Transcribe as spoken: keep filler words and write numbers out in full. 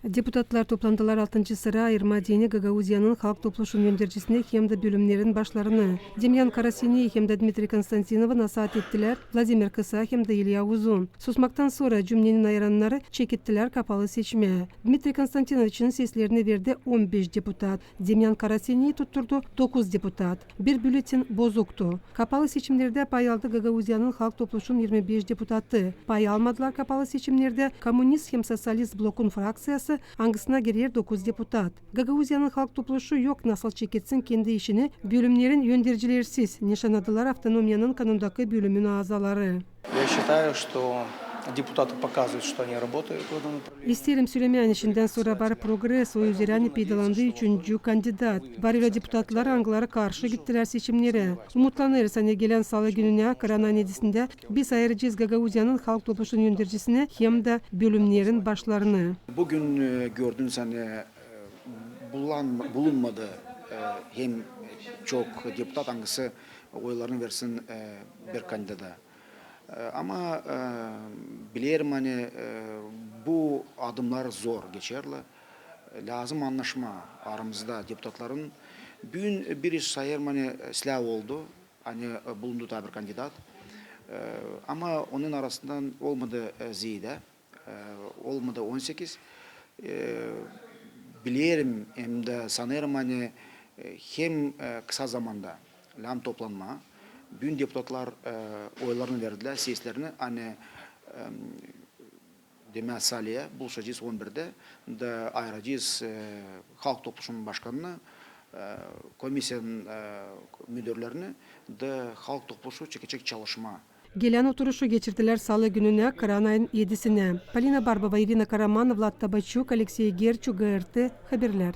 Deputatlar toplandılar altıncı sıra ayırmaa deyni Gagauziyanın Halk Topluşunun öndercisini hem dä bölümnerin başlarını. Demyan Karasiniyi hem dä Dmitriy Konstantinovu nasaat ettilär Vladimir Kısa hem dä İlya Uzun. Susmaktan sora cümnenin ayırannarı çekettilär kapalı seçimä. Dmitriy Konstantinoviçin seslerini verdi on beş deputat. Demyan Karasiniyi tutturdu dokuz deputat. Bir bülletin bozuktu. Kapalı seçimnerdä pay aldı Gagauziyanın Halk Topluşunun irmi beş deputatı. Pay almadılar kapalı seçimnerdä Kommunist hem Soţialist blokun frakţiyası, angısına girer dokuz deputat. Gagauziyanın Halk Topluşu yok nasıl çeketsin kendi işini bölümnerin öndercilerisiz, nişannadılar avtonomiyanın kanundakı bölümün azaları. Я считаю, что депутаты показывают, что они работают в этом направлении. İsteerim sölemää, ani şindän sora var progres, o üzerä ani peydalandı üçüncü kandidat. Var ölä deputatlar, angıları karşı gittilär seçimnerä. Umutlanêrız, ani gelän salı gününä, kıran ayın edisindä, biz ayıracez Gagauziyanın Halk Topluşunun öndercisini hem dä bölümnerin başlarını. Bugün, e, gördünüz, ani, e, bulan-, bulunmadı, e, hem çok deputat, angısı oylarını versin, e, bir kandidata. E, ama, e, bilerim, ani, e, bu adımnar zor geçerli. Lääzım annaşmaa aramızda deputatların. Büün bir iş sayêrım, ani, e, islää oldu, ani, e, bulundu taa bir kandidat. E, ama onun arasından olmadı, e, zeedä, e, olmadı on sekiz. E, bilerim hem dä sanêrım, ani, e, hem, e, kısa zamanda lääzım toplanmaa. Büün deputatlar, e, oylarını verdilär, seslerini, ani, e, demää, saleyä buluşacez on birdä da ayıracez, e, Halk Topluşunun başkanını, e, komissiyanın, e, müdürlerini da Halk Topluşu çekecek çalışmaa. Gelän oturuşu geçirdilär salı gününä, kıran ayın edisinä. Polina Barbova, İrina Karamanova, Vlad Tabaçuk, Aleksey Gerçuk, GRT Haberlär.